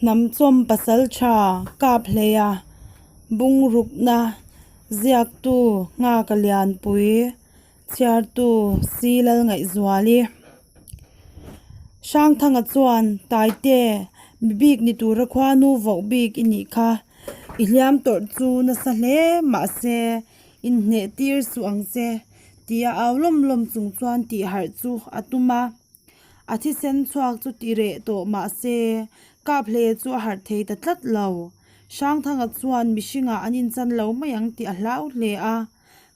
Hnamchawm pasaltha Kaphleia bungrukna ziaktu Nghaka Lianpui chhiartu Si Lalngaihzuali Hrangthanga chuan Taite mi bik ni tura khuanu voh bik i nih kha i hliam tawrh chu nasa hle mahse inhneh tir suh ang che tia au lawm lawm chung chuan tih harh chu a tum a. A thisen chhuak chu ti reh tawh mah se, Kaphle chu a harh thei ta tlat lo. Hrangthanga chuan mihringah an inchan lo mai ang tih a hlau hle a.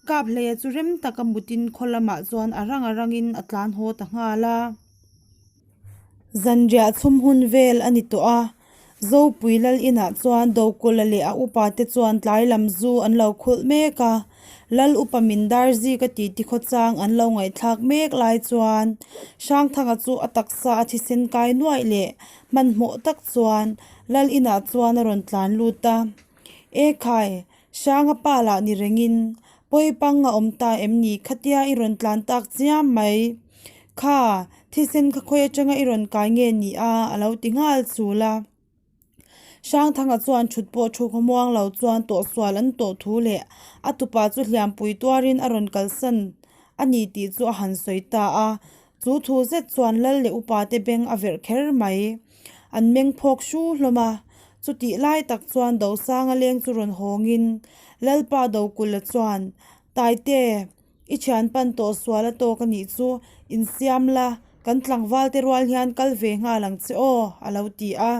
Kaphle chu rem taka mutin khaw lamah chuan a rang a rangin a tlan haw ta nghal a. Zanriah chhum hun vel a ni tawh a, Zopui lal inah chuan Dokulh-a leh a upa te chuan tlai lam zu an lo khulh mek a, Lal upa min dar zik a titi khawchang an lo ngaihthlak mek lai chuan Hrangthanga chu a taksa a thisen kai nuaih leh hmanhmawh tak chuan Lal inah chuan a rawn tlan lut a, E khai, Hranga pa lah ni rengin Pawipang a awm ta em ni khatia i rawn tlan tak chiam mai. Kha, thisen kha khawi atanga i rawn kai nge ni a a lo ti nghal chul a. Hrangthanga chuan thut pawh thu khawmuang lo chuan tawhsual an tawh thu leh a tupa chu hliampui tuarin a rawn kalsan a ni tih chu a han sawi ta a. Chu thu zet chuan lal leh upa te beng a verh kher mai. An meng phawk hru hlawm a. Chutih lai tak chuan Dosanga leng chu rawn hawngin Lalpa Dokulh-a chuan, Taite, i thian pan tawh sual a tawk a nih chu, insiam la, kan tlangval te rual hian kal ve nghal ang che aw, a lo ti a.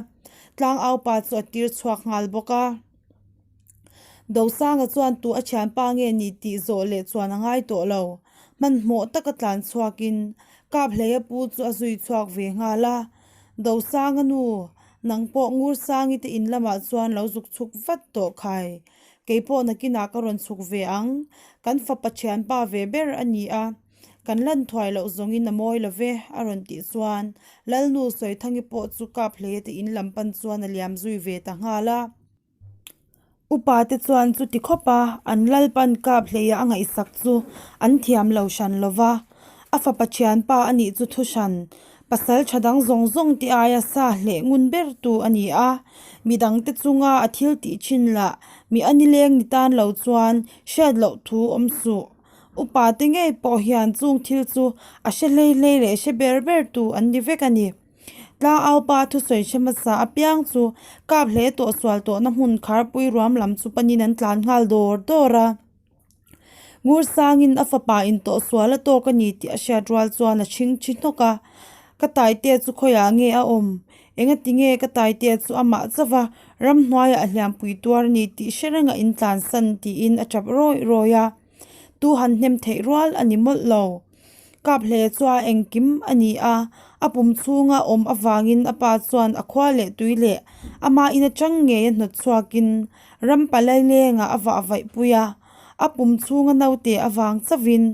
Tlangaupa chu a tir chhuak nghal bawk a. Dosanga chuan tu a thianpa nge ni tih zawh leh chuan a ngai tawh lo. Hmanhmawh taka tlan chhuakin Kaphleia pu chu a zui chhuak ve nghal a. Dosanga nu, nang pawh Ngursangi te in lamah chuan lo zuk chhuk vat tawh khai. Kei pawh nakinah ka rawn chhuk ve ang. Kan fapa thianpa ve ber a ni a. Kan lan thuai loh zawngin a mawi lo ve, a rawn tih chuan Lalnu Sawithangi pawh chu Kaphleia te in lam pan chuan a liam zui ve ta nghal a. Upa te chuan chuti khawp a, an Lalpan kap hleia a ngaihsak chu an thiam lo hran lo va, a fapa thianpa a nih chu thu hran, pasal tha dang zawng zawng te aia sa hleh ngun ber tu a ni a, midang te chunga a thil tih thin lah mi a nileng ni tan lo chuan hriat loh thu awm suh. Upa te ngei pawh hian chung thil chu a hre hlei hlei leh hre ber ber tu an ni vek a ni. Tlangaupa thusawi hre hmasa apiang chu kap hle tawh sual tawhna hmun kharpui ruam lam chu panin an tlan nghal dawr dawr a. Ngursangin a fapa in tawh sual a tawk a ni tih a hriat rual chuan a chhing thi hnawk a, Ka taite chu khawiah nge a awm? Engati nge ka taite chu amah chauh a, ramhnuaiah a hliampui tuar a ni tih hre reng a intlansan tiin a tap rawih rawih a. Tu han hnem theih rual a ni mawlh lo. Kap hle chua engkim a ni a, a pum chhunga awm avangin a pa chuan a khua leh tui leh ama in atang ngei a hnawt chhuakin ram palai lengah a vah vaih pui a, a pum chhunga naute avang chauhin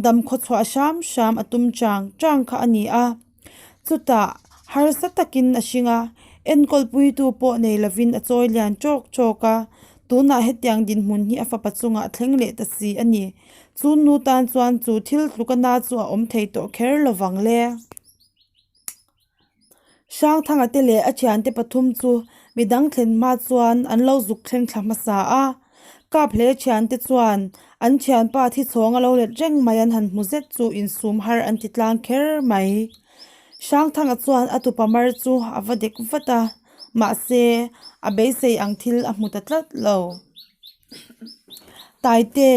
dam khawchhuah hram hram a tum chang chang kha a ni a. Chutah harsa takin a hring a, enkawlpuitu pawh nei lovin a chawi lian tawk tawk a, tunah hetiang dinhmun hi a fapa chungah a thleng leh ta si a ni. Chu nu tan chuan chu thil tluka na chu a awm thei tawh kher lo vang le. Hrangthanga te leh a thiante pathum chu midang thlen hma chuan an lo zuk thleng thla hmasa a. Kap hle thiante chuan an thianpa thi chhawng a lo let reng mai an han hmu zet chu insum har an ti tlang kher mai. Hrangthanga chuan a tupa mar chu a va dek vat a, mahse a beisei ang thil a hmu ta tlat lo. Taite,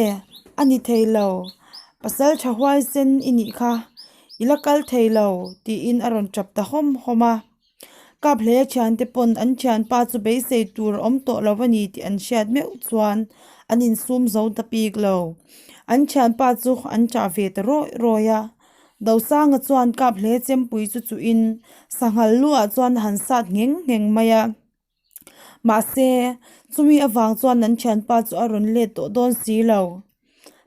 a ni thei lo, pasal tha huaisen i nih kha, i la kal thei lo tiin a rawn tap ta hawm hawm a. Kap hle thiante pawn an thianpa chu beisei tur a awm tawh lo a ni tih an hriat meuh chuan an insum zo ta bik lo. An thianpa chu an chah ve ta rawih rawih a. Dosanga chuan kap hle chempui chu chuhin sanghal luah chuan a han sat ngheng ngheng mai a. Mahse, chumi avang chuan an thianpa chu a rawn let tawh dawn si lo.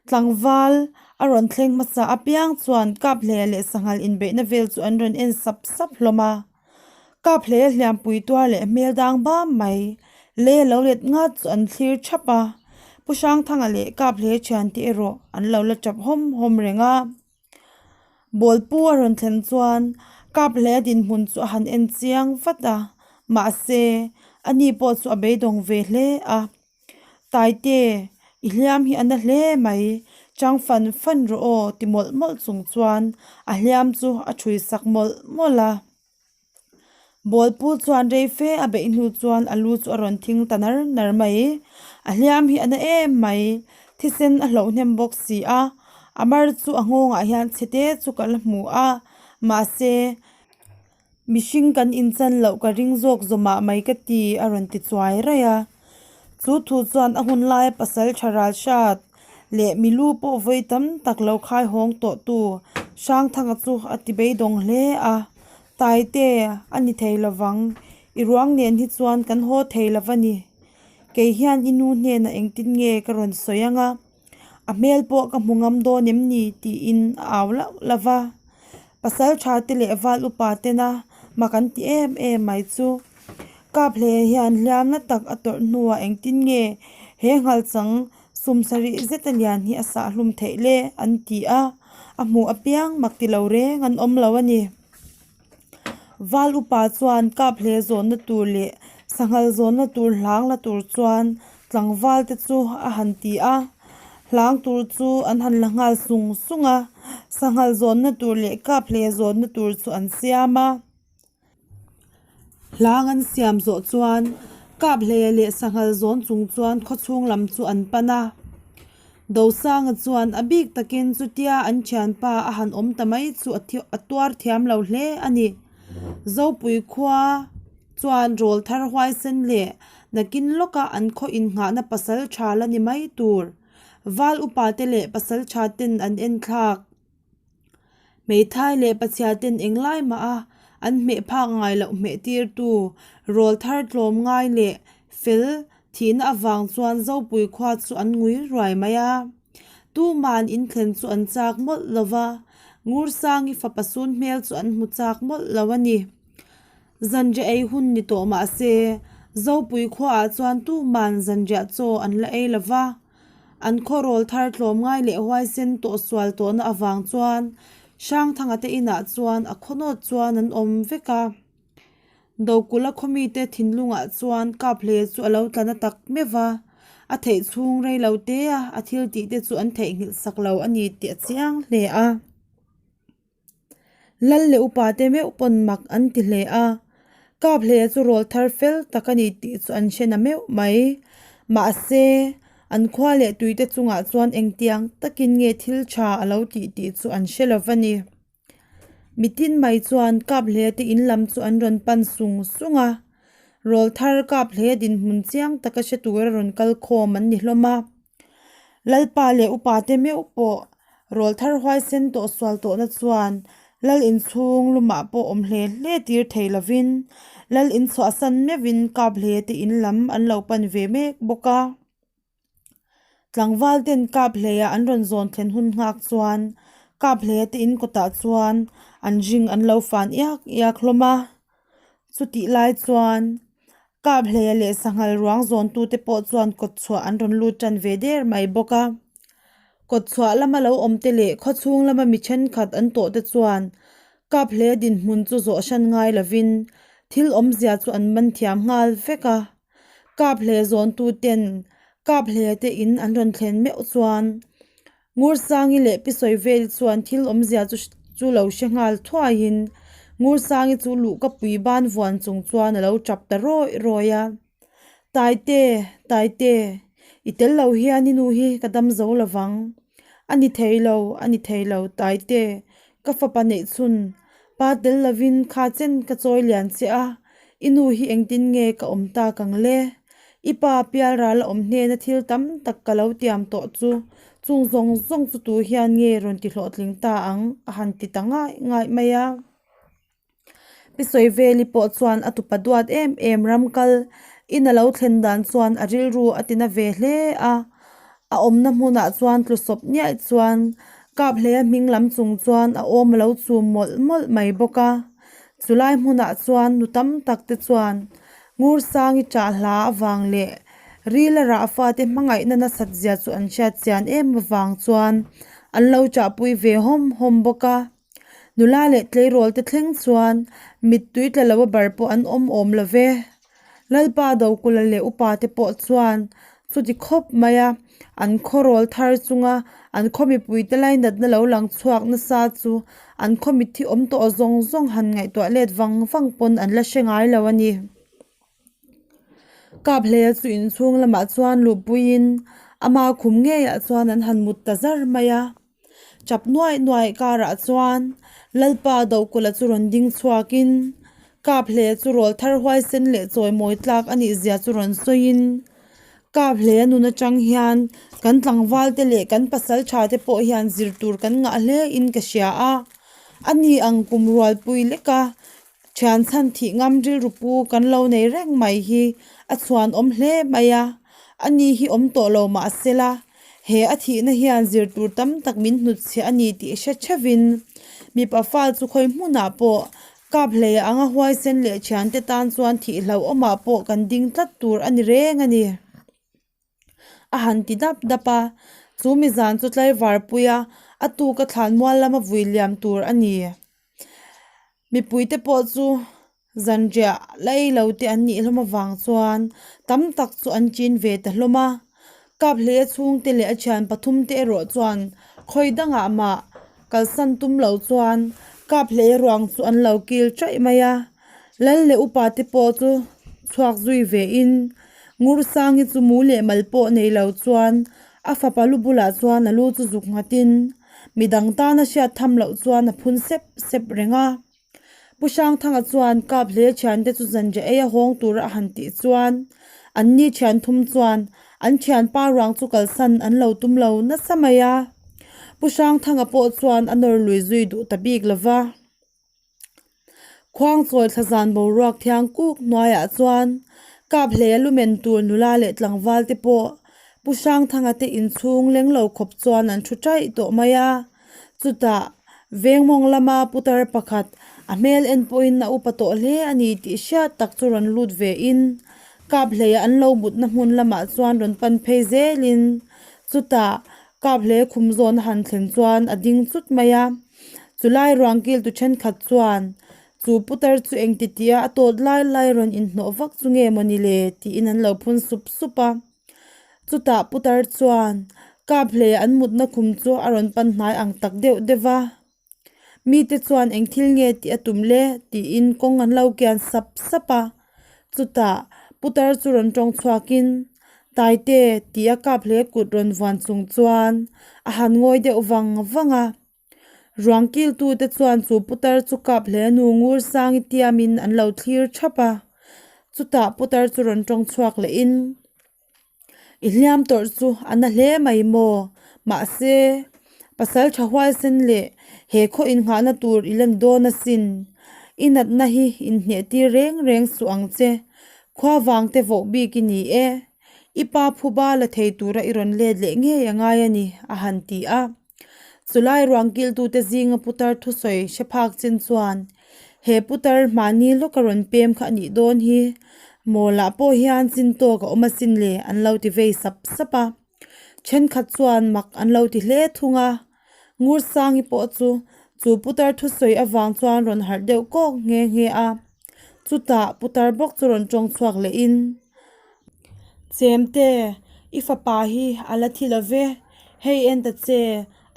Tlangval a rawn thleng hmasa apiang chuan Kaphlea leh Sanghal inbeihna vel chu an rawn en sap sap hlawm a. Kaphlea hliampui tuar leh hmel dang bam mai, lei a lo let ngat chu an thlir thap a. Pu Hrangthanga leh Kaphlea thiante erawh an lo la tap hawm hawm reng a. Bawlpu a rawn thlen chuan Kaphlea dinhmun chu a han en chiang vat a. Mahse, ani pawh chu a beidawng ve hle a. Taite, i hliam hi a na hle mai, chang fan fan rawh aw ti mawlh mawlh chung chuan a hliam chu a ṭhui sak mawlh mawlh a. Bawlpu chuan rei fe a beih hnu chuan a lu chu a rawn thing ta nar nar mai. A hliam hi a na em mai, thisen a hloh hnem bawk si a, a mar chu a nghawngah hian chhe te chu ka la hmu a, mahse, Mihring kan inchan loh ka ring zawk zawmah mai ka ti a rawn ti chuai raih a. Chu thu chuan a hun laia pasal tha ral hrat leh milu pawh vawi tam tak lo khai hawng tawh tu Hrangthanga chu a ti beidawng hle a. Taite, a ni thei lovang, i ruang nen hi chuan kan haw thei lo va ni. Kei hian i nu hnenah engtin nge ka rawn sawi ang a? A hmel pawh ka hmu ngam dawn em ni? tiin a au lauh lauh va. Pasal tha te leh val upa tena mak an ti em em mai chu. Kap hle hian hliamna tak a tawrh hnuah engtin nge he nghalchang sum sarih zeta lian hi a sah hlum theih le an ti a, a hmuh apiang mak ti lo reng an awm lo a ni. Val upa chuan kap hle zawnna tur leh sanghal zawnna tur hlang la tur chuan tlangval te chu a han ti a, hlang tur chu an han la nghal sung sung a, sanghal zawnna tur leh kap hle zawnna tur chu an siam a. Hlang an siam zawh chuan kap hle leh sanghal zawn chung chuan khawchhung lam chu an pan a. Dosanga chuan a bik takin chutia an thianpa a han awm ta mai chu a tuar thiam lo hle a ni. Zopui khua chuan rawl thar huaisen leh nakin lawka an khaw innghahna pasal tha la ni mai tur. Val upa te leh pasal tha ten an enthlak. Hmeithai leh pachhia ten englai mah a an hmeh phak ngai loh hmeh tirtu rawl thar tlawm ngai leh fel thihna avang chuan Zopui khua chu an ngui ruai mai a. Tuman inthlen chu an chak mawlh lo va, Ngursangi fapa sun hmel chu an hmu chak mawlh lo a ni. Zanriah ei hun ni tawh mah se, Zopui khuaah chuan tuman zanriah chaw an la ei lo va. An khawrawl thar tlawm ngai leh huaisen tawh sual tawhna avang chuan Hrangthanga te inah chuan a khawnawt chuan an awm vek a. Dokulh a khawmite thinlungah chuan Kaphle chu a lo tla na tak meuh va, a theih chhung rei lo te a, a thil tih te chu an theihnghilh sak lo a ni tih a chiang hle a. Lal leh upa te meuh pawn mak an ti hle a, Kaphle chu rawl thar fel tak a ni tih chu an hre na meuh mai. Mahse, an khua leh tuite chungah chuan engtiang takin nge thil tha a lo tih tih chu an hre lo va ni. Mitin mai chuan Kaphle te in lam chu an rawn pan sung sung a, rawl thar Kaphle dinhmun chiang taka hre tura rawn kal khawm an ni hlawm a. Lalpa leh upa te meuh pawh rawl thar huaisen tawh sual tawhna chuan Lal inchhung lumah pawh awm hle hle tir thei lovin Lal inchhuahsan meuhin kap hle te in lam an lo pan ve mek bawk a. Tlangval ten kap hleia an rawn zawn thlen hun nghak chuan kap hleia te in kawtah chuan an ring an lo fan iak iak hlawm a. Chutih lai chuan Kap hleia leh sanghal ruang zawntute pawh chuan kawtchhuah an rawn lut tan ve der mai bawk a. Kawtchhuah lama lo awmte leh khawchhung lama mi thenkhat an tawhte chuan kap hleia dinhmun chu zawh hran ngai lovin thil awmzia chu an man thiam nghal vek a. Kap hleia zawntuten kap hleia te in an rawn thlen meuh chuan Ngursangi leh Pi Sawivel chuan thil awmzia chu chu lo hre nghal thuaiin Ngursangi chu luhka pui ban vuan chung chuan a lo tap ta rawih rawih a. Taite, Taite, i tel lo hian i nu hi ka dam zo lo vang. A ni thei lo, a ni thei lo, Taite, ka fapa neih chhun, pa tel lovin kha chen ka chawi lian che a, i nu hi engtin nge ka awm tak ang le? I pa pialral a awm hnena thil tam tak ka lo tiam tawh chu, chung zawng zawng chu tu hian nge rawn ti hlawhtling ta ang? a han ti ta ngaih ngaih mai a. Pi Sawiveli pawh chuan a tupa duat em em ram kal in a lo thlen dan chuan a rilru a ti na ve hle a. A awmna hmunah chuan tlusawp niaih chuan Kaphleia hming lam chung chuan a awm a lo chum mawlh mawlh mai bawk a. Chulai hmunah chuan nu tam tak te chuan Ngursangi ṭah hla avang leh Rila rah fate hmangaihna nasat zia chu an hriat chian em avang chuan an lo ṭahpui ve hawm hawm bawk a. Nula leh tleirawl te thleng chuan mittui tla lo a bar pawh an awm awm lo ve. Lalpa Dokulh leh upa te pawh chuan chuti khawp mai a, an khaw rawl thar chunga an khaw mipui te lainatna lo lang chhuak nasa chu an khaw mitthi awm tawh zawng zawng han ngaihtuah let vang vang pawn an la hre ngai lo a ni. Kaphleia chu inchhung lamah chuan luhpuiin ama khum ngeiah chuan an han mut ta zar mai a. Chap nuaih nuaih karah chuan Lalpa Dokulh-a chu rawn ding chhuakin Kaphleia chu rawl thar huaisen leh chawimawi tlak a nih zia chu rawn sawiin Kaphleia nun atang hian kan tlangval te leh kan pasal tha te pawh hian zir tur kan ngah hle in ka hria a, a ni ang kum rualpui leka Thian chhan thih ngam rilru pu kan lo nei reng mai hi a chhuan awm hle mai a, ani hi awm tawh lo mah sela, he a thihna hian zir tur tam tak min hnutchhiah a ni tih hre theuhin mipa fa chu khawi hmunah pawh kap hleia anga huaisen leh thiante tan chuan thih hlauhawmah pawh kan ding tlat tur a ni reng a ni. A han ti dap dap a, chu mizan chu tlaivar puia a tuka thlan mual lama vui liam tur a ni. Mipuite pawh chu zanriah lei lo te an nih hlawm avang chuan tam tak chu an chin ve ta hlawm a. Kaphleia chhungte leh a thian pathum te erawh chuan khawi dangah mah kalsan tum lo chuan Kaphleia ruang chu an lo kil chaih mai a. Lal leh upa te pawh chu chhuak zui ve in Ngursangi chu mu leh mal pawh nei lo chuan a fapa lu bulah chuan a lu chu zuk nghat in midang tana hriat tham loh chuan a phun sep sep reng a. Pu Hrangthanga chuan kap hle thiante chu zanriah ei a hawng tura a han tih chuan anni thian thum chuan an thianpa ruang chu kalsan an lo tum lo nasa mai a. Pu Hrangthanga pawh chuan a nawr lui zui duh ta bik lo va. Khuangchawi thlazan boruak thiang kuk hnuaiah chuan kap hleia lumen tur nula leh tlangval te pawh Pu Hrangthanga te inchhung leng lo khawp chuan an thu chaih tawh mai a. Chutah vengmawng lama putar pakhat a hmel en pawhin a upa tawh hle a ni tih hriat tak chu rawn lut ve in kap hleia an lo mutna hmun lamah chuan rawn pan phei zelin chutah kap hle khum zawn a han thlen chuan a ding chut mai a. Chulai ruang kil tu thenkhat chuan chu putar chu engti tia a tawt lai lai rawn inhnawh vak chu nge mawni le tiin an lo phun sup sup a. Chutah putar chuan kap hle an mutna khum chu a rawn pan hnai ang tak deuh deuh va. Mite chuan eng thil nge tih a tum le tiin kawng an lo kian sap sap a. Chutah putar chu rawn tawng chhuakin Taite tia kap hle kut rawn vuan chung chuan a han ngawi deuh vang vang a. Ruang kiltute chuan chu putar chu kap hle nu ngur sangi tiamin an lo thlir thap a. Chutah putar chu rawn tawng chhuak lehin, I hliam tawrh chu a na hle mai maw? Mahse, pasal tha huaisen leh he khaw innghahna tur i la ni dawn asin. I natna hi inhneh tir reng reng suh ang che. Khua vangte voh bik i ni e. I pa phuba la thei tura i rawn let leh ngei a ngai a ni, a han ti a. Chulai ruang kiltute zinga putar thusawi hre phak chin chuan he putar hmahni lawka rawn pem kha a nih dawn hi mawlah pawh hian chin tawk a awm asin le an lo ti vei sap sap a. Thenkhat chuan mak an lo ti hle thung a. Ngursangi pawh chu chu putar thusawi avang chuan rawn harh deuh kawk nghe nghe a. Chutah putar bawk chu rawn tawng chhuak lehin. Chemte, i fapa hi a la thi lo ve. Hei en ta che,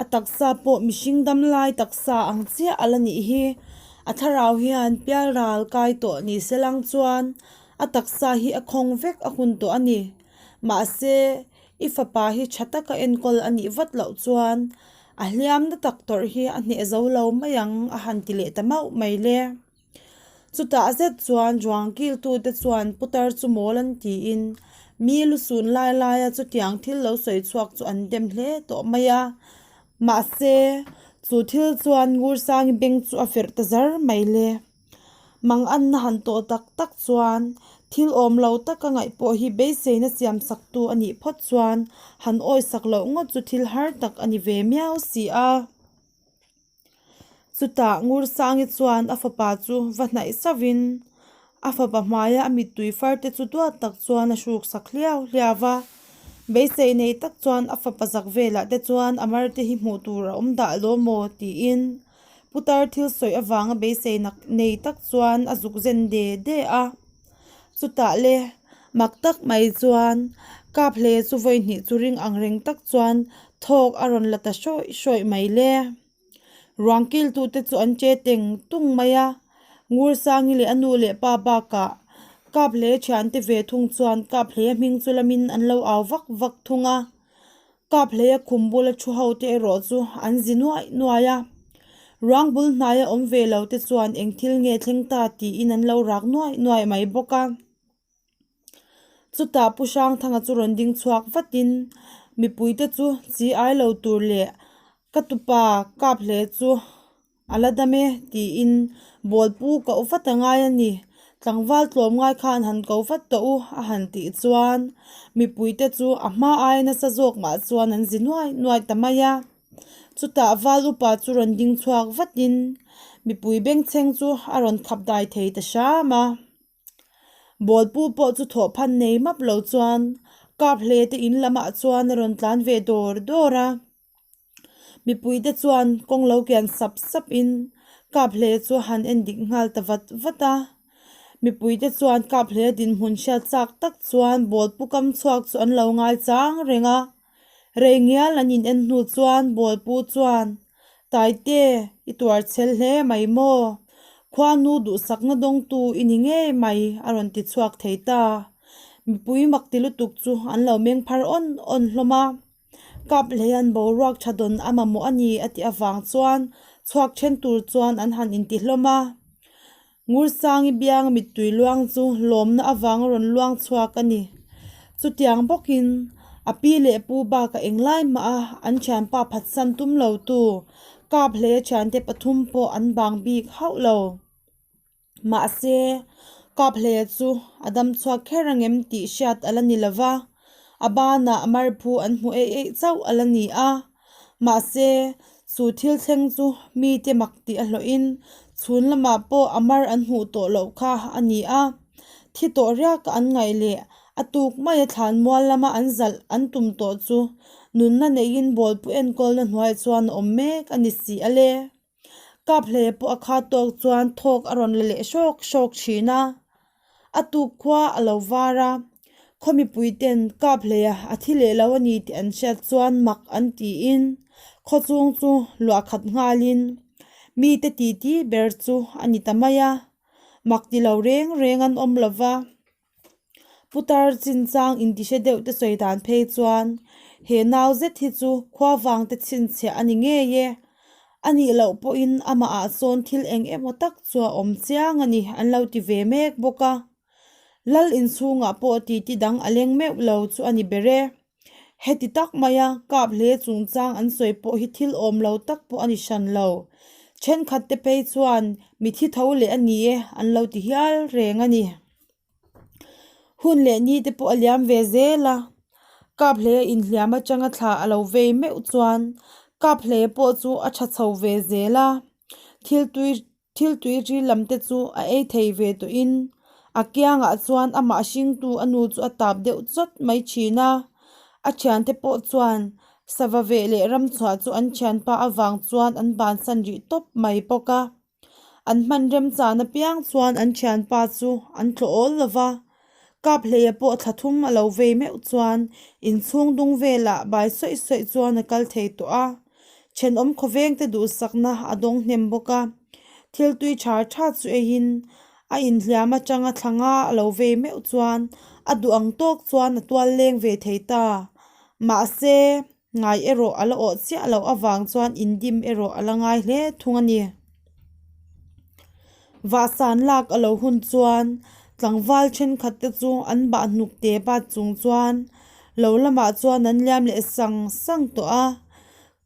a taksa pawh mihring dam lai taksa ang chiah a la nih hi. A thlarau hian pial ral kai tawh ni se lang chuan a taksa hi a khawng vek a hun tawh a ni. Mahse, i fapa hi tha taka enkawl a nih vat loh chuan a hliamna tak tawrh hi a hneh zo lo mai ang a han ti leh ta mauh mai le. Chutah zet chuan ruang kiltute chuan putar chu mawl an tiin mi lu sun lai laia chutiang thil lo sawi chhuak chu an dem hle tawh mai a. Mahse, chu thil chuan Ngursangi beng chu a verh ta zar mai le. Manganna han tawh tak tak chuan thil awm lo taka ngaih pawh hi beiseina siam saktu a nih phawt chuan han awisak loh ngawt chu thil har tak a ni ve miau si a. Chutah Ngursangi chuan a fapa chu va hnaih sauhin a fapa hmaia a mittui far te chu duat tak chuan a hruk sak hliau hliau va. Beisei nei tak chuan a fapa zak velah te chuan a mar te hi hmuh tur a awm dah lo maw tiin. Putar thil sawi avanga beisei nak nei tak chuan a zuk zen de de a. Chutah le, mak tak mai chuan kap hle chu vawi hnih chu ring ang reng tak chuan thawk a rawn la ta hrawih hrawih mai le. Ruang kiltute chu an che teng tung mai a, Ngursangi leh a nu leh pa bakah kap hle thiante ve thung chuan kap hlea hming chu lamin an lo au vak vak thung a. Kap hleia khum bula thu ho te erawh chu an zi nuaih nuaih a. Ruang bul hnaia awm ve lo te chuan eng thil nge thleng ta tiin an lo rak nuaih nuaih mai bawk a. Chutah Pu Hrangthanga chu rawn ding chhuak vatin mipuite chu chi ai lo tur leh ka tupa kap hle chu A la dam e, tiin ball pu koh vat a ngai a ni. Tlangval tlawm ngai khan han ko vat tawh u, a han tih chuan mipuite chu a hma aia nasa zawk mah chuan an zi nuai nuai ta mai a. Chutah val upa chu rawn ding chhuak vatin mipui bengchheng chu a rawn khap dai thei ta hram a. Ball pu pawh chu thawh phan nei map lo chuan kap hle te in lamah chuan a rawn tlan ve dawr dawr a. Mipuite chuan kawng lo kian sap sap in kap hle chu a han en dik nghal ta vat vat a. Mipuite chuan kap hle dinhmun hriat chak tak chuan ball pu kam chhuak chu an lo ngai chang reng a. Rei ngial an in en hnu chuan ball pu chuan, Taite, i tuar chhel hle mai maw? Khuanu duhsakna dawngtu i ni ngei mai a rawn ti chhuak thei ta. Mipui mak ti lutuk chu an lo meng phar awn awn hlawm a. Kap hleian boruak tha dawn a mamawh a ni a tih avang chuan chhuak then tur chuan an han inti hlawm a. Ngursangi biang mittui luang chu lawmna avanga rawn luang chhuak a ni. Chutiang bawkin a pi leh pu bakah englai mah a an thianpa phatsan tum lo tu Kap hleia thiante pathum pawh an bang bik hauh lo. Mahse, Kaphleia chu a dam chhuak kher angem tih hriat a la ni lo va, a banah marphu an hmu eih eih chauh a la ni a. Mahse, chu thil thleng chu mite mak tih a hlawhin chhun lamah pawh a mar an hmuh tawh loh kha a ni a. Thi tawh riaka an ngaih leh a tuk maia thlan mual lama an zalh an tum tawh chu nunna neiin bawlpu enkawlna hnuaiah chuan a awm mek a ni si a le. Kap hle pawh a khat tawk chuan thawk a rawn la leh hrawk hrawk thin a, a tuk khua a lo var a, khaw mipui ten kap hleia a thi leh lo a ni tih an hriat chuan mak an tiin khaw chung chu luah khat nghalin mite titi ber chu a ni ta mai a, mak ti lo reng reng an awm lo va. Putar chinchang intihre deuh te sawi dan phei chuan he nau zet hi chu khua vang te chhinchhiah a ni ngei e. A nih loh pawhin amah ah sawn thil eng emaw tak chu a awm chiang a ni an lo ti ve mek bawk a. Lal inchhungah pawh titi dang a leng meuh lo chu a ni ber e. Heti tak maia kap hle chungchang an sawi pawh hi thil awm lo tak pawh a ni hran lo. Thenkhat te phei chuan mi thi tho leh a ni e an lo ti hial reng a ni. Hun leh ni te pawh a liam ve zel a, kap hle inhliam atanga thla a lo vei meuh chuan kap hle pawh chu a tha chho ve zel a, thil tui Thil tui ril lam te chu a ei thei ve tawhin a kiangah chuan amah hringtu a nu chu a tap deuh chawt mai thin a. A thiante pawh chuan sava veh leh ram chhuah chu an thianpa avang chuan an bansan rih tawp mai bawk a. An hman remchan apiang chuan an thianpa chu an tlawh awl lo va. Kap hleia pawh thla thum a lo vei meuh chuan inchhung dung velah bai sawih sawih chuan a kal thei tawh a. Thenawm khawvengte duhsakna a dawng hnem bawk a, thil tui tha tha chu eiin a inhliam atanga thla nga a lo vei meuh chuan a duh ang tawk chuan a tual leng ve thei ta. Mahse, ngai erawh a la awh chiah loh avang chuan indim erawh a la ngai hle thung a ni. Vahsan lak a lo hun chuan tlangval thenkhat te chu an bah hnuk te bat chung chuan lo lamah chuan an liam leh sang sang tawh a,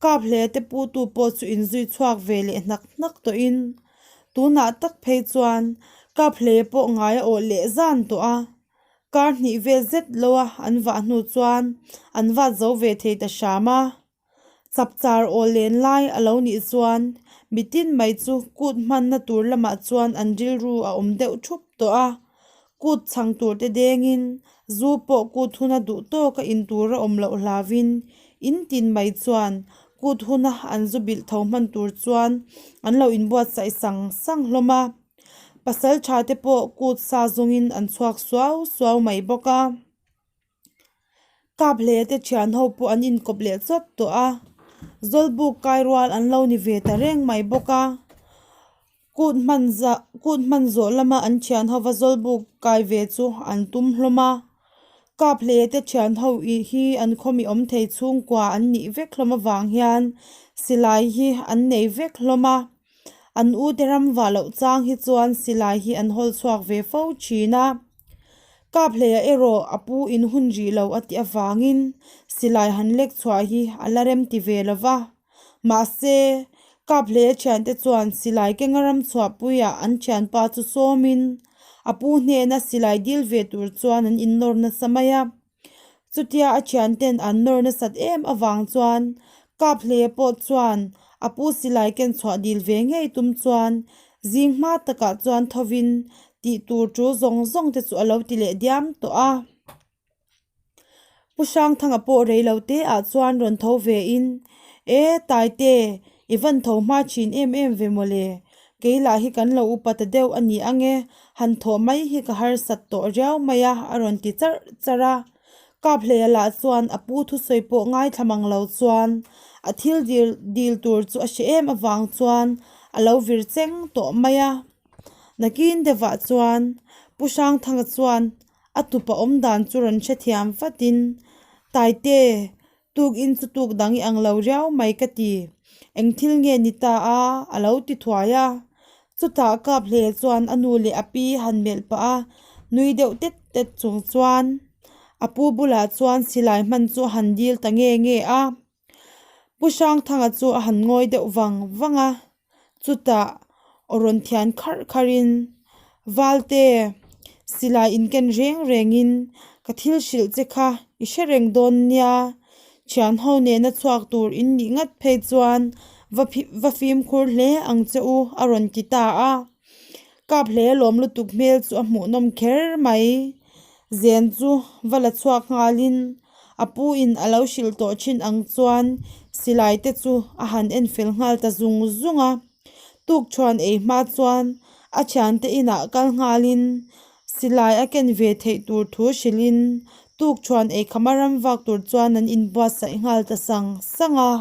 kap hle te pu tu pawh chu inzui chhuak ve leh hnak hnak tawhin tunah tak phei chuan kap hle pawh ngai a awh leh zan tawh a, kar hnih vel zet lo a an vah hnu chuan an vat zo ve thei ta hram a. Chapchar aw len lai a lo nih chuan mitin mai chu kut hmanna tur lamah chuan an rilru a awm deuh thup tawh a, kut chhang tur te dengin zu pawh kut huna duh tawka in tur a awm loh hlauvin in tin mai chuan. Kut huna an zu bilh tho hman tur chuan an lo inbuatsaih sang sang hlawm a. Pasal tha te pawh kut sa zawngin an chhuak suau suau mai bawk a. Kap hle te thian ho pawh an inkawp leh chawt tawh a, Zawlbuk kai rual an lo ni ve ta reng mai bawk a. Kut hman zah kut hman zawh lama an thian hova Zawlbuk kai ve chu an tum hlawm a. Kap hle te thian ho ih hi an khawmi awm thei chhungkua an nih vek hlawm avang hian silai hi an nei vek hlawm a. An u te ram vah loh chang hi chuan silai hi an hawl chhuak ve fo thin a. Kap hleiah erawh a pu in hun rih lo a tih avangin silai han lek chhuah hi a la rem ti ve lo va. Mahse, kap hleia thiante chuan silai kenga ram chhuahpuiah an thianpa chu sawmin a pu hnena silai dil ve tur chuan an innawr nasa mai a. Chutia a thianten an nawr nasat em avang chuan kap hleia pawh chuan a pu silai ken chhuah dil ve ngei tum chuan zing hma takah chuan thovin tih tur tul zawng zawng te chu a lo ti leh diam tawh a. Pu Hrangthanga pawh rei lo te ah chuan rawn tho ve in, E Taite, i van tho hma thin em em ve mawle, kei lah hi kan lo upa ta deuh a ni ang e, han thawh mai hi ka harsat tawh riau mai a a rawn ti charh charh a. Kaphleia lah chuan a pu thusawi pawh ngaithla mang lo chuan a thil dil dil tur chu a hre em avang chuan a lo vir cheng tawh mai a. Nakin deuhah chuan Pu Hrangthanga chuan a tupa awm dan chu rawn hrethiam vatin, Taite, Tukin chu tuk dang i ang lo riau mai ka ti. Eng thil nge ni ta a? a lo ti thuai a. Chutah kap hle chuan a nu leh a pi han melh pah a, nui deuh tet tet chung chuan a pu bulah chuan silai hman chu a han dil ta nge nge a. Pu Hrangthanga chu a han ngawi deuh vang vang a, chutah aw rawn thian kharh kharhin, Valte, silai inken reng rengin ka thil hrilh che kha i hre reng dawn nia, thian ho nena chhuak tur in nih ngat phei chuan va va fimkhur hle ang che u a rawn ti ta a. Kap hle lawm lutuk hmel chu a hmuhnawm kher mai. Zen chu va la chhuak nghalin a pu in a lo hrilh tawh thin ang chuan silai te chu a han en fel nghal ta zung zung a. Tukṭhuan ei hma chuan a thiante inah kal nghalin silai a ken ve theih tur thu hrilhin tukṭhuan ei khama ram vak tur chuan an inbuatsaih nghal ta sang sang a.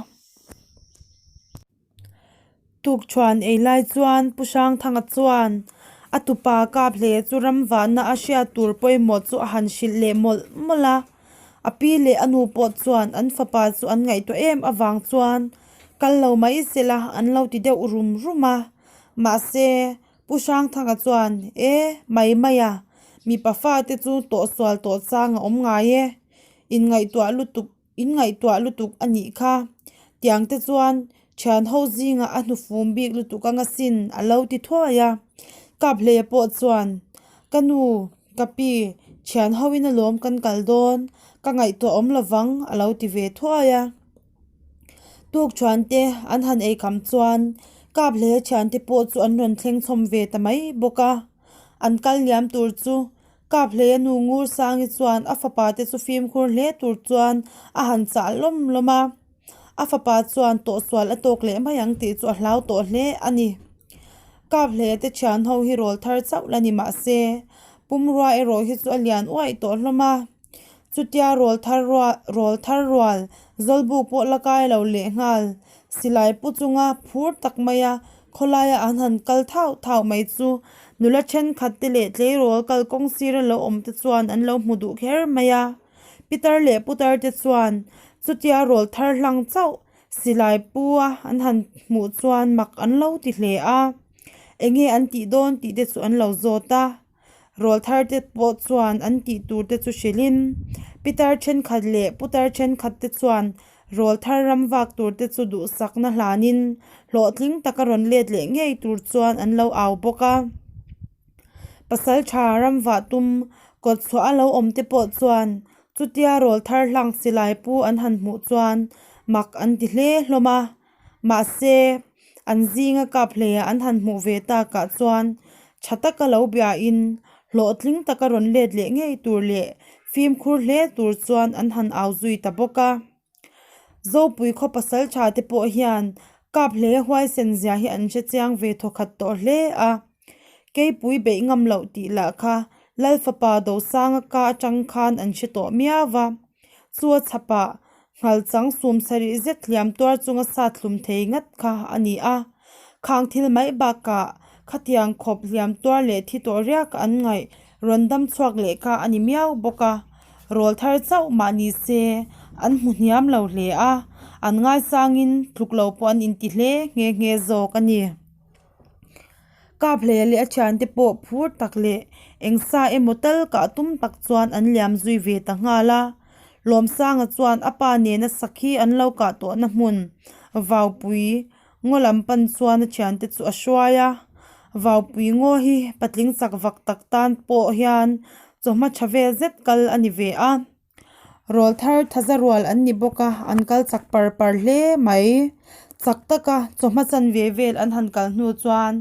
Tukṭhuan ei lai chuan Pu Hrangthanga chuan a tupa kap hle chu ram vahna a hriat tur pawimawh chu a han hrilh leh mawlh mawlh a. A pi leh a nu pawh chuan an fapa chu an ngaihtuah em avang chuan kal lo mai sela an lo ti deuh rum rum a. Mahse, Pu Hrangthanga chuan, E, mai mai a, mipa fate chu tawhsual tawh chang a awm ngai e, inngaihtuah lutuk In ngaihtuah lutuk a nih kha. Tiang te chuan thian ho zingah a hnufum bik lutuk anga sin a lo ti thuai a. Kaphleia pawh chuan, Ka nu, ka pi, thian ho in alawm kan kal dawn, ka ngaihtuah awm lovang a lo ti ve thuai a. Tuk thian te an han ei kham chuan Kaphleia thian te pawh chu an rawn thleng chhawm ve ta mai bawk a. An kal liam tur chu Kap hlei a nu Ngur Sangi chuan a fapa te chu fimkhur hle tur chuan a han chah lawm lawm a, a fapa chuan tawhsual a tawk leh mai ang tih chu a hlau tawh hle a ni. Kap hleia te thian ho hi rawl thar chauh la ni mah se, pumrua erawh hi chu a lian uaih tawh hlawm a. Chutia rawl thar rual rawl thar rual Zawlbuk pawh la kai lo leh nghal. Silai pu chunga phur tak maia khawlaia an han kal thauh thauh mai chu nula thenkhat te leh tleirawl kalkawng sira lo awm te chuan an lo hmu duh kher mai a. Pitar leh putar te chuan chutia rawl thar hlang chauh silai pu a an han hmuh chuan mak an lo ti hle a. Enge an tih dawn tih te chu an lo zawt a. Rawl thar te pawh chuan an tih tur te chu hrilhin pitar thenkhat leh putar thenkhat te chuan rawl thar ram vak tur te chu duhsakna hlanin hlawhtling taka rawn let leh ngei tur chuan an lo au bawk a. Pasal tha ram vah tum kawt chhuah a lo awm te pawh chuan chutia rawl thar hlang silai pu an han hmuh chuan mak an ti hle hlawm a. Mahse, an zinga kap hleia an han hmuh ve takah chuan tha taka lo biain hlawhtling taka rawn let leh ngei tur leh fimkhur hle tur chuan an han au zui ta bawk a. Zopui khaw pasaltha te pawh hian Kaphleia huaisen zia hi an hre chiang ve thawkhat tawh hle a. Keipui beih ngam loh tih lah kha Lal fapa Dosanga ka atang khan an hre tawh miau va. Chu a chhapah nghalchang sum sarih zet hliam tuar chunga sat hlum thei ngat kha a ni a. Khang thil mai bakah khatiang khawp hliam tuar leh thi tawh riak an ngaih rawn dam chhuak leh kha a ni miau bawk a. Rawl thar chauh mah ni se an hmu hniam lo hle a, an ngaisangin tluk lo pawh an inti hle nghe nghe zawk a ni. Kaphleia leh a thiante pawh phur tak leh eng sa emaw tal kah tum tak chuan an liam zui ve ta nghal a. Lawmsanga chuan a pa nena sakhi an lo kah tawhna hmun Vaupui ngaw lam pan chuan a thiante chu a hruai a. Vaupui ngaw hi patling chak vak tak tan pawh hian chawhma tha vel zet kal a ni ve a. Rawl thar thaza rual an ni bawk a, an kal chak par par hle mai. Chak taka chawhma chanve vel an han kal hnu chuan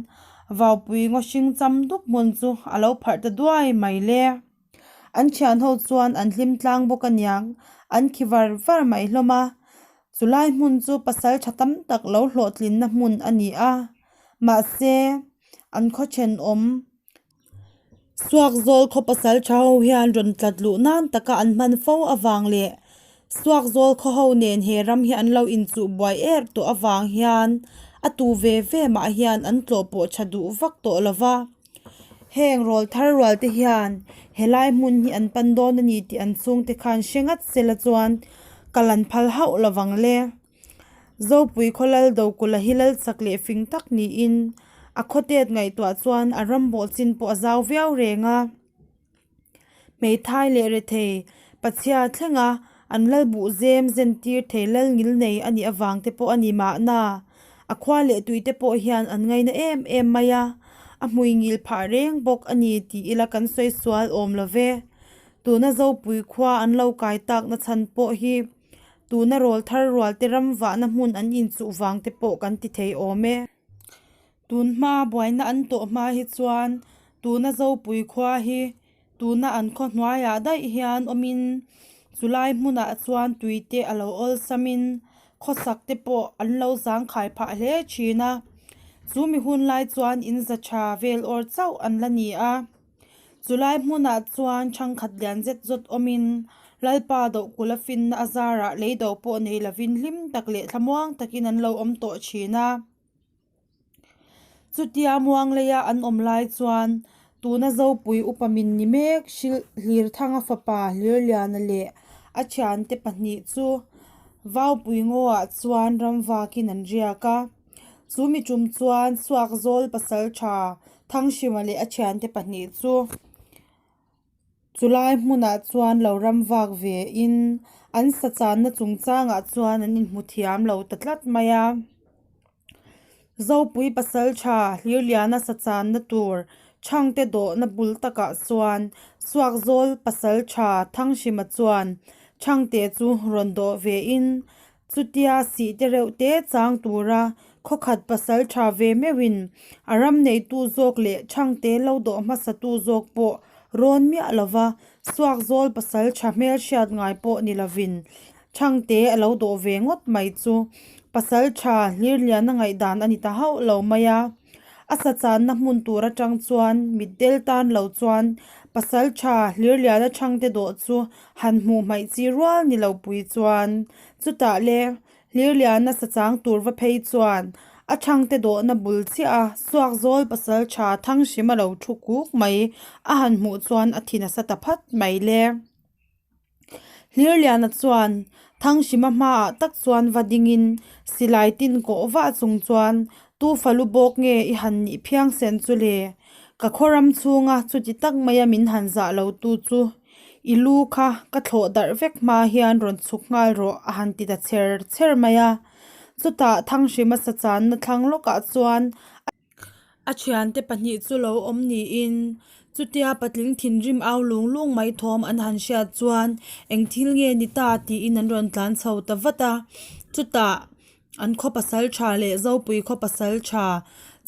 Vaupui ngaw hring cham dup hmun chu a lo pharh ta duai mai le. An thian ho chuan an hlim tlang bawk aniang, an khi var var mai hlawm a. Chulai hmun chu pasal tha tam tak lo hlawhtlinna hmun a ni a, mahse an khaw thenawm. Suakzawl khaw pasal tha ho hian rawn tlat luh nan taka an hman fo avang leh Suakzawl khaw ho nen he ram hi an lo inchuh buai er tawh avang hian a tu ve ve mah hian an tlawh pawh tha duh vak tawh lo va. Heng rawl thar rual te hian helai hmun hi an pan dawn a ni tih an chhungte khan hre ngat sela chuan kal an phal hauh lo vang le. Zopui khawlal Dokulh hi lal chak leh fing tak niin a khawtet ngaihtuah chuan a ram bawh chin pawh a zau viau reng a. Hmeithai leh rethei pachhia thlenga an lal buh zem zen tir thei lal ngil nei a nih avang te pawh a ni mahna. A khua leh tui te pawh hian an ngaina em em mai a, a hmui ngil phah reng bawk a ni tih ila kan sawi sual awm lo ve. Tuna Zopui khua an lo kai takna chhan pawh hi Tuna rawl thar rual te ram vahna hmun an inchuh vang te pawh kan ti thei awm e. Tun hma buaina an tawh hma hi chuan tuna Zopui khua hi tuna an khaw hnuaiah daih hian awmin chulai hmunah chuan tui te a lo awlsamin khawsak te pawh an lo zangkhai phah hle thin a. Chu mi hun lai chuan in za tha vel awr chauh an la ni a. Chulai hmunah chuan thangkhat lian zet zawt awmin Lalpa Dohkula finna a zarah lei do pawh nei lovin hlim tak leh thlamuang takin an lo awm tawh thin a. Chutia muang leia an awm lai chuan tuna Zopui upa min ni mek Hlirthanga fapa Hlirliana leh a thiante pahnih chu Vaupui ngawah chuan ramvakin an riak a. Chu mi tum chuan Suakzawl pasal tha Thanghrima leh a thiante pahnih chu chulai hmunah chuan lo ram vak ve in an sa channa chungchangah chuan an inhmu thiam lo ta tlat mai a. Zopui pasal tha Hlirliana sa channa tur Chhangte dawhna bul takah chuan Suakzawl pasal tha Thanghrima chuan Chhangte chu rawn dawh ve in Chutia sih te reuh te chang tura khawkhat pasal tha ve meuhin a ram neitu zawk leh chhangte lo dawh hmasatu zawk pawh rawn miah lova Suakzawl pasal tha hmelhriat ngai pawh ni lovin chhangte a lo dawh ve ngawt mai chu pasal tha Hlirliana ngaihdan a ni ta hauh lo mai a. A sa channa hmun tur atang chuan mitdel tan lo chuan pasal tha Hlirliana chhangte dawh chu han hmuh hmaih chi rual ni lo pui chuan chutah le Hlirliana sa chang tur va phei chuan a chhangte dawhna bul chiah a Suakzawl pasal tha Thanghrima lo thu kuk mai a han hmuh chuan a thi nasa ta phat mai le. Hlirliana chuan Thanghrima hmaah tak chuan va dingin silai tin kawh vah chung chuan tu falu bawk nge i han nih phiang sen chu le? Ka khaw ram chhunga chuti tak maia min han zah lo tu chu i lu kha ka thlawh darh vek hma hian rawn chhuk nghal rawh a han ti ta chher chher mai a. Chutah Thanghrima sa channa thlang lawkah chuan A thiante pahnih chu lo awm niin chutia patling thinrim au lung lung mai thawm an han hriat chuan eng thil nge ni ta tiin an rawn tlan chho ta vat a chutah an khaw pasal tha leh Zopui khaw pasal tha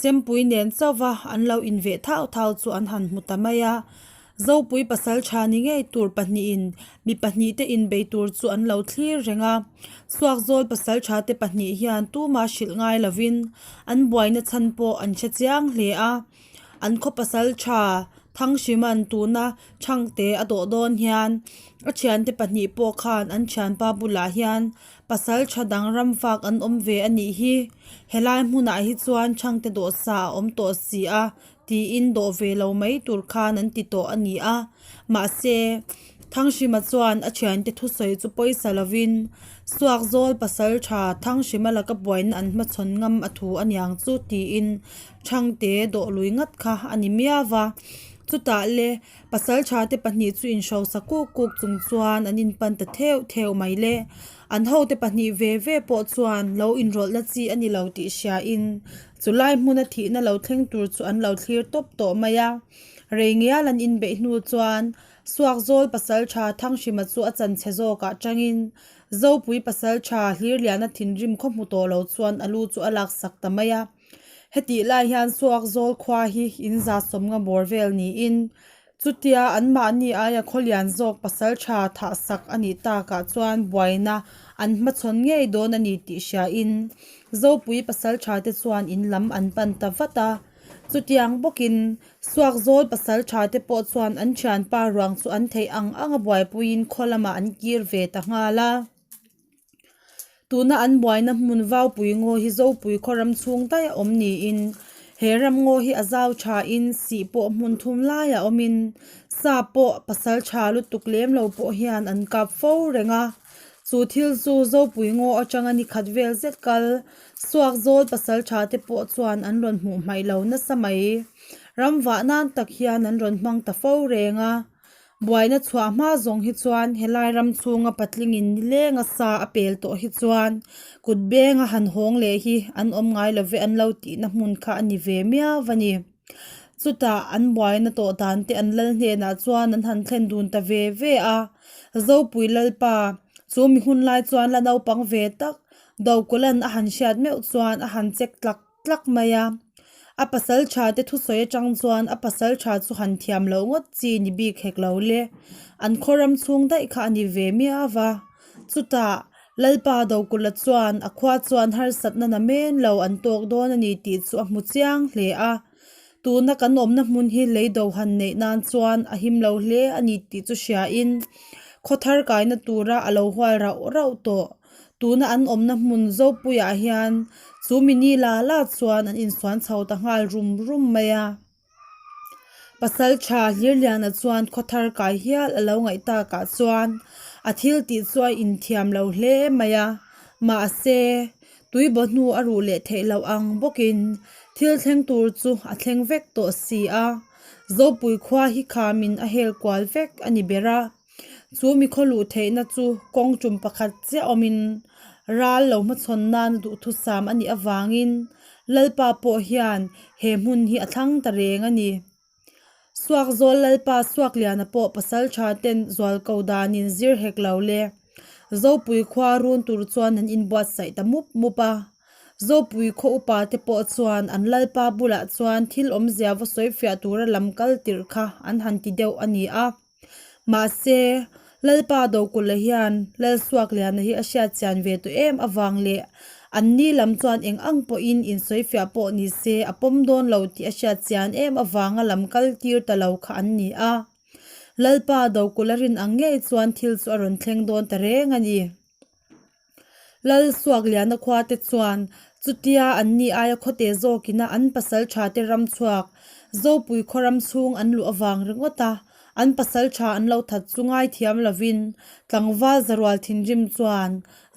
Chempui nen chauh va an lo inveh thau thau chu an han hmu ta mai a. Zopui pasaltha ni ngei tur pahnihin mi pahnihte inbei tur chu an lo thlir reng a. Suakzawl pasaltha te pahnih hian tumah hrilh ngai lovin an buaina chhan pawh an hre chiang hle a. An khaw pasaltha Thanghriman tuna Thangte a dawh dawn hian a thiante pahnih pawh khan an thianpa bulah hian pasaltha dang ram fak an awm ve a nih hi. Helai hmunah hi chuan Thangte dawhsa a awm tawh si a tiin dawh ve lo mai tur khan an ti tawh a ni a. Mahse, Thanghrima chuan a thiante thusawi chu pawisa lovin Suakzawl pasaltha Thanghrima laka buaina an hmachhawn ngam a thu a niang chu tiin Thangte dawh lui ngat kha a ni miau va. Chutah le, pasaltha te pahnih chu inhrosa kuk kuk chung chuan an inpan ta theuh theuh mai le. An hote pahnih ve ve pawh chuan lo inrawlhna chi a ni lo tih hriain Chu lai hmuna thihna lo thleng tur chu an lo thlir tawp tawh mai a. Rei ngial an inbeih hnu chuan Suakzawl pasaltha Thanghrima chu a chanchhe zawkah tangin Zopui pasaltha Hlirliana thinrim khaw hmu tawh lo chuan a lu chu a laksak ta mai a. Hetih lai hian Suakzawl khua hi in za sawmnga bawr vel niin Chutia anmahni aia khawlian zawk pasaltha thahsak a nih takah chuan buaina an hmachhawn ngei dawn a ni tih hriain Zopui pasaltha te chuan in lam an pan ta vat a. Chutiang bawkin Suakzawl pasaltha te pawh chuan an thianpa ruang chu an theih ang anga buaipuiin khaw lamah an kir ve ta nghal a. Tuna an buaina hmun Vaupui ngaw hi Zopui khaw ram chhung daih a awm niin he ram ngaw hi a zau thain sih pawh hmun thum laiah awmin sa pawh pasal tha lutuk lem lo pawh hian an kap fo reng a. Chu thil chu Zopui ngaw atanga ni khat vel zet kal Suakzawl pasal tha te pawh chuan an rawn hmuh hmaih lo nasa mai. Ram vah nan tak hian an rawn hmang ta fo reng a. Buaina chhuah hma zawng hi chuan helai ram chhunga patlingin nilenga sa a pel tawh hi chuan kut benga han hawng leh hi an awm ngai love an lo tihna hmun kha a ni ve miau a ni. Chutah an buaina tawh dan te an lal hnenah chuan an han thlen dun ta ve ve a. Zopui Lalpa chu mi hun lai chuan la naupang ve tak Dokulhan a han hriat meuh chuan a han chek tlak tlak mai a. A pasal tha te thusawi atang chuan a pasal tha chu han thiam loh ngawt chi ni bik hek lo le. An khaw ram chhung daih kha a ni ve miau va. Chutah Lalpa Dokulha chuan a khua chuan harsatna na men lo an tawk dawn a ni tih chu a hmu chiang hle a. Tuna kan awmna hmun hi lei do han neih nan chuan a him lo hle a ni tih chu hriain khaw thar kaina tura a lo hual rauh rauh tawh. Tuna an awmna hmun Zopuiah hian chu mini la la chuan an insuan chho ta nghal rum rum mai a. Pasal tha Hlirliana chuan khaw thar kai hial a lo ngaih takah chuan a thil tih chu a inthiam lo hle mai a. Mahse, tuibaw hnu a ruh leh theih loh ang bawkin thil thleng tur chu a thleng vek tawh si a. Zopui khua hi khamin a hel kual vek a ni ber a. Chu mi khaw luh theihna chu kawng tum pakhat chiah awmin ral lo hmachhawn nana duhthusam a nih avangin Lalpa pawh hian he hmun hi a thlang ta reng a ni. Suakzawl Lalpa Suakliana pawh pasal tha ten zualko danin zir hek lo le. Zopui khua run tur chuan an inbuatsaih ta mup mup a. Zopui khaw upa te pawh chuan an Lalpa bulah chuan thil awmzia va sawi fiah tura lam kal tirh kha an han ti deuh a ni a. Mahse, Lalpa Dokulha hian Lalsuakliana hi a hriat chian ve tawh em avang leh anni lam chuan eng ang pawhin insawifiah pawh ni se a pawm dawn lo tih a hriat chian em avanga lam kal tir ta lo kha an ni a. Lalpa Dokulha rin ang ngei chuan thil chu a rawn thleng dawn ta reng a ni. Lal Suakliana khua te chuan chutia an ni aia khawte zawkina an pasal tha te ram chhuak Zopui khaw ram chhung an luh avang ringawt a, an pasal tha an lo that chu ngaithiam lovin tlangval zarual thinrim chuan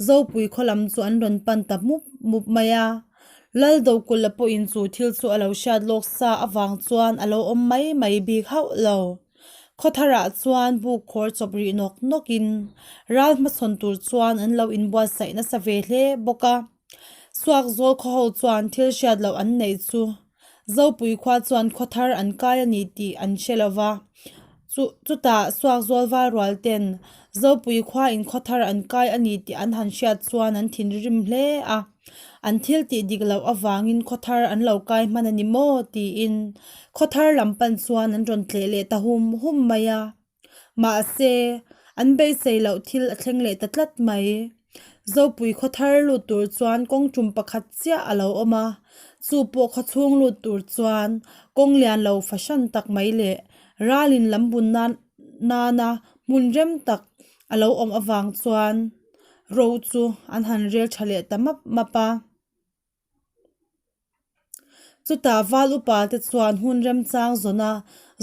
Zopui khaw lam chu an rawn pan ta mup mup mai a. Lal Dokulha pawhin chu thil chu a lo hriat lawk sa avang chuan a lo awm mai mai bik hauh lo. Khawtharah chuan buk khawr chawp rih nawk nawkin ral hmachhawn tur chuan an lo inbuatsaih nasa ve hle bawk a. Suakzawl khaw ho chuan thil hriat loh an neih chu Zopui khua chuan khawthar an kai a ni tih an hre lo va. Chu chutah Suakzawl valrual ten Zopui khua in khawthar an kai a ni tih an han hriat chuan an thinrim hle a. An thil tih dik loh avangin khaw thar an lo kai hman a ni maw tiin khaw thar lam pan chuan an rawn tleh leh ta hum hum mai a. Mahse, an beisei loh thil a thleng leh ta tlat mai. Zopui khaw thar lut tur chuan kawng tum pakhat chiah a lo awm a, chu pawh khaw chhung lut tur chuan kawng lian lo fahran tak mai leh ralin lam bun nan nana hmun rem tak a lo awm avang chuan ro chu an han rel tha leh ta map map a. Chutah val upa te chuan hun remchang zawn a,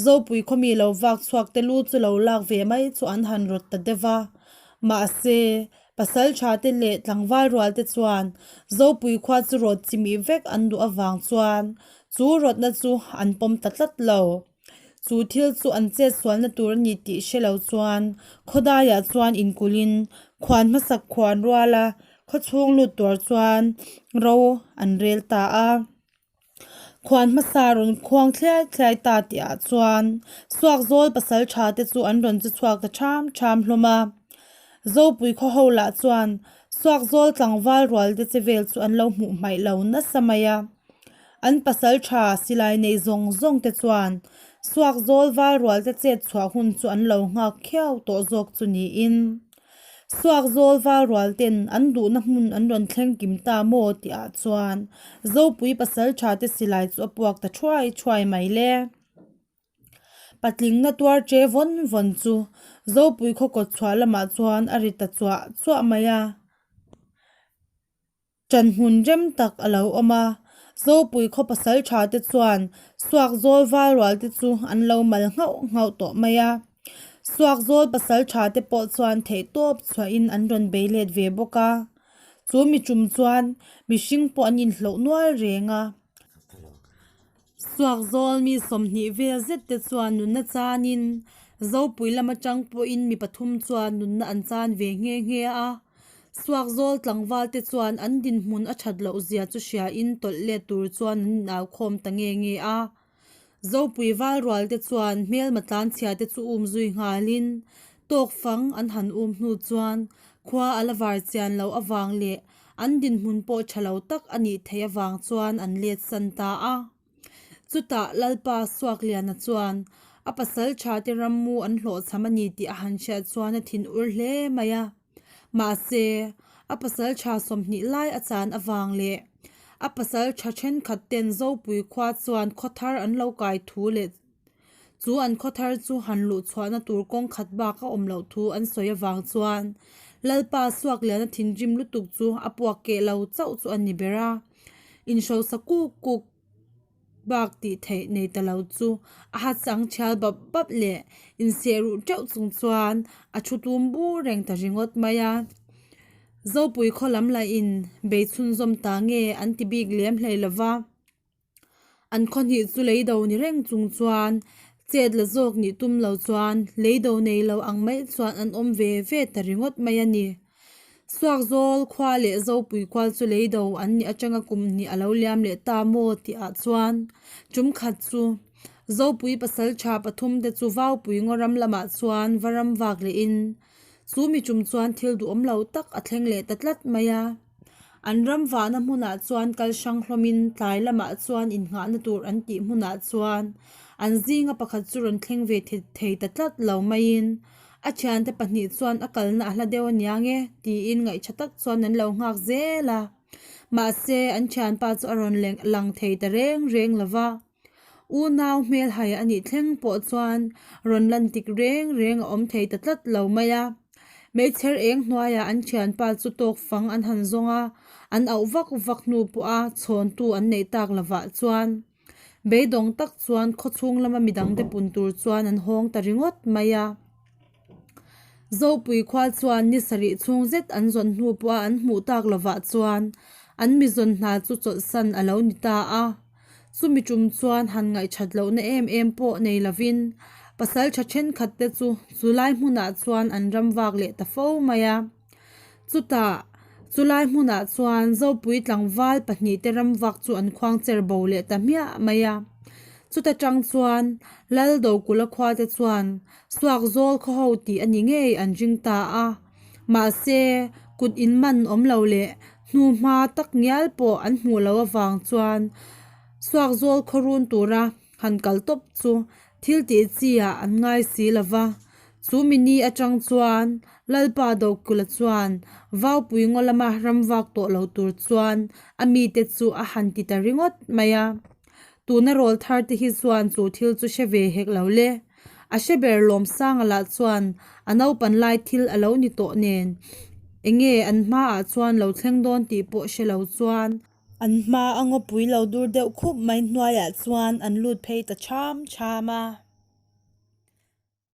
Zopui khawmi lo vak chhuak te lu chu lo lak ve mai chu an han rawt ta deuh va. Mahse, pasal tha te leh tlangval rual te chuan Zopui khua chu rawt chimih vek an duh avang chuan chu rawtna chu an pawm ta tlat lo. Chu thil chu an chet sualna tur a ni tih hre lo chuan khawdaiah chuan inkulhin khuan hmasak khuan ruala khawchhung lut tur chuan ro an rel ta a. Khuan hmasa rawn khuang thliai thliai ta tihah chuan Suakzawl pasal tha te chu an rawn che chhuak ta ṭham ṭham hlawm a. Zopui khaw ho lah chuan Suakzawl tlangval rual te che vel chu an lo hmuh hmaih lo nasa mai a. An pasal tha silai nei zawng zawng te chuan Suakzawl val rual te chet chhuah hun chu an lo nghak khiau tawh zawk chu niin Suakzawl val rual ten an duhna hmun an rawn thleng kim ta maw tih ah chuan Zopui pasal tha te silai chu a puak ta thuai thuai mai le. Patling na tuar che vawn vawn chu Zopui khaw kawt chhuah lamah chuan a ri ta chuah chuah mai a. Ṭan hmun rem tak a lo awm a, Zopui khaw pasal ṭha te chuan Suakzawl val rual te chu an lo mal nghauh nghauh tawh mai a. Suakzawl pasal ṭha te pawh chuan theihtawp chhuahin an rawn bei let ve bawk a. Chu mi ṭum chuan mihring pawh an inhloh nual reng a. Suakzawl mi 20 vel zet te chuan nunna chanin Zopui lam atang pawhin mi pathum chuan nunna an chan ve nghe nghe a. Suakzawl tlangval te chuan an dinhmun a that loh zia chu hriain tawlh let tur chuan an inaukhawm ta nge nge a. Zopui val rual te chuan hmelma tlanchhia te chu um zui nghalin tawk fang an han um hnu chuan khua a la var chian loh avang leh An dinhmun pawh tha lo tak a nih theih avang chuan an let san ta a. Chutah Lalpa Suakliana chuan a pasal tha te rammu an hlawhchham a ni tih a han hriat chuan a thin ur hle mai a. Mahse, a pasal tha 20 lai a chan avang leh a pasal tha thenkhat ten Zopui khua chuan khaw thar an lo kai thu leh Chu an khaw thar chu han luh chhuahna tur kawng khat bak a awm loh thu an sawi avang chuan Lalpa Suakliana thinrim lutuk chu a puak keh lo chauh chu a ni ber a. Inhrosa kuk kuk bak tih theih nei ta lo chu a ha chang thial bap bap leh inseh ruh teuh chung chuan a thu tum bur reng ta ringawt mai a. Zopui khaw lam lahin bei chhunzawm ta nge an ti bik lem hlei lova. An khawhnih chu leido ni reng chung chuan chet la zawk nih tum lo chuan leido nei lo ang mai chuan an awm ve ve ta ringawt mai a ni. Suakzawl khua leh Zopui khua chu leido an nih atanga kum hnih a lo liam leh ta maw tih ah chuan tum khat chu Zopui pasal tha pathum te chu Vaupui ngaw ram lamah chuan va ram vak leh in chu mi tum chuan thil duhawm lo tak a thleng leh ta tlat mai a. An ram vahna hmunah chuan kal hrang hlawmin tlai lamah chuan innghahna tur an tih hmunah chuan an zinga pakhat chu rawn thleng ve thei ta tlat lo maiin a thiante pahnih chuan a kalna a hla deuh aniang e tiin ngaihṭha tak chuan an lo nghak zel a. Mahse an thianpa chu a rawn lang thei ta reng reng lo va. Unau hmelhai a nih thleng pawh chuan rawn lan tik reng reng a awm thei ta tlat lo mai a. Meichher eng hnuaiah an thianpa chu tawk fang an han zawng a, an auh vak vak hnu pawha chhawntu an neih tak lovah chuan beidawng tak chuan khawchhung lama midangte pun tur chuan an hawng ta ringawt mai a. Zopui khua chuan ni sarih chhung zet an zawn hnu pawha an hmuh tak lovah chuan an mi zawn hna chu chawlhsan a lo ni ta a. Chumi tum chuan han ngaihthat lohna em em pawh nei lovin pasal tha thenkhat te chu chulai hmunah chuan an ram vak leh ta fo mai a. Chutah chulai hmunah chuan Zopui tlangval pahnih te ram vak chu an khuang cher bo leh ta hmiah mai a. Chuta tang chuan Lal Dokula khua te chuan Suakzawl khaw ho tih a ni ngei an ring ta a. Mahse kut in man awm lo leh. Hnuhma tak ngial pawh an hmuh loh avang chuan Suakzawl khawrun tura han kal tawp chu thil tih chi ah an ngai si lo va. Chu mini atang chuan Lalpa Dokulh-a chuan Vaupui ngaw lama ram vak tawh lo tur chuan a mite chu a han ti ta ringawt mai a. Tuna rawl thar te hi chuan chu thil chu hre ve hek lo le. A hre ber Lawmsanga lah chuan a naupan lai thil a lo ni tawh nen enge an hmaah chuan lo thleng dawn tih pawh hre lo chuan an hma a ngawpui lo dur deuh khup mai hnuaiah chuan an lut phei ta cham cham a.